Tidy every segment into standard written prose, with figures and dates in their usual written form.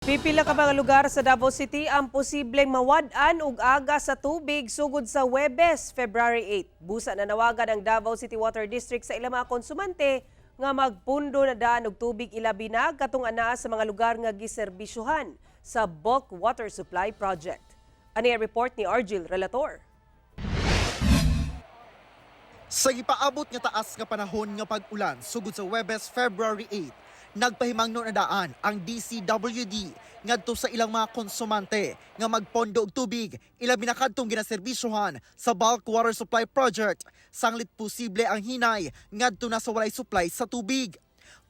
Pipila ka mga lugar sa Davao City ang posibleng mawad-an og aga sa tubig sugod sa Webes, February 8. Busa na nawagan ang Davao City Water District sa ilang mga konsumante nga magpundo na daan og tubig, ilabi na katong anaa sa mga lugar nga giserbisyuhan sa Bulk Water Supply Project. Ani ang report ni Argil Relator. Sa gipaabot nga taas nga panahon nga pag-ulan sugod sa Webes, February 8, nagpahimangno na daan ang DCWD ngadto sa ilang mga konsumante nga magpondo og tubig, ilabi na kadtong ginaserbisyuhan sa Bulk Water Supply Project, sanglit posible ang hinay ngadto na sa walay supply sa tubig.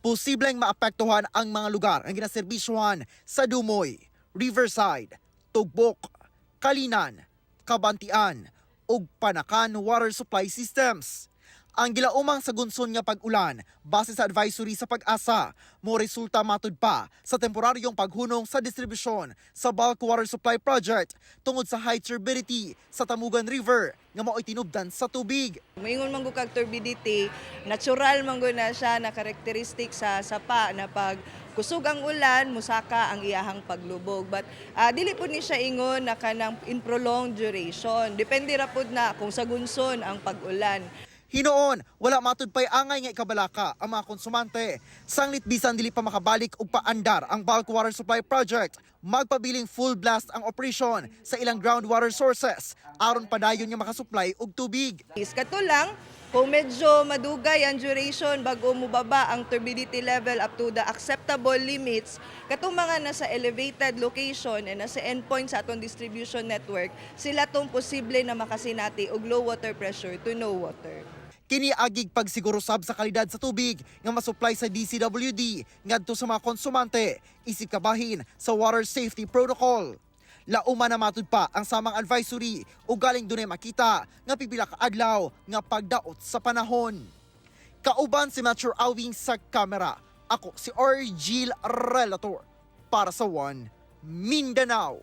Posibleng maapektuhan ang mga lugar ang ginaserbisyuhan sa Dumoy, Riverside, Tugbok, Calinan, Cabantian ug Panacan Water Supply Systems. Ang gilaumang sa gunson nga pag-ulan base sa advisory sa PAGASA mo resulta matud pa sa temporaryong paghunong sa distribusyon sa Bulk Water Supply Project tungod sa high turbidity sa Tamugan River nga mao'y tinubdan sa tubig. Moingon man gud kag turbidity, natural man gud na siya na characteristic sa sapa na pag kusog ang ulan, musaka ang iyahang paglubog. But dili pud ni siya ingon na kanang in prolonged duration. Depende ra pud na kung sa gunson ang pag-ulan. Hinuon, wala matud pay angay nga ikabalaka ang mga konsumante. Sanglit bisan dili pa makabalik og paandar ang Bulk Water Supply Project, magpabiling full blast ang operation sa ilang groundwater sources aron padayon nga makasupply og tubig. Is kato lang, kung medyo madugay ang duration bago mubaba ang turbidity level up to the acceptable limits, katong mga nasa elevated location and nasa endpoint sa atong distribution network, sila tong posible na makasinati og low water pressure to no water. Kini agig pagsiguro sab sa kalidad sa tubig nga masupply sa DCWD ngadto sa mga konsumante, isip kabahin sa water safety protocol. Lauma na matud pa ang samang advisory ug galing dunay makita nga pipila ka adlaw nga pagdaot sa panahon. Kauban si Matthew Awing sa kamera. Ako si Argil Relator para sa One Mindanao.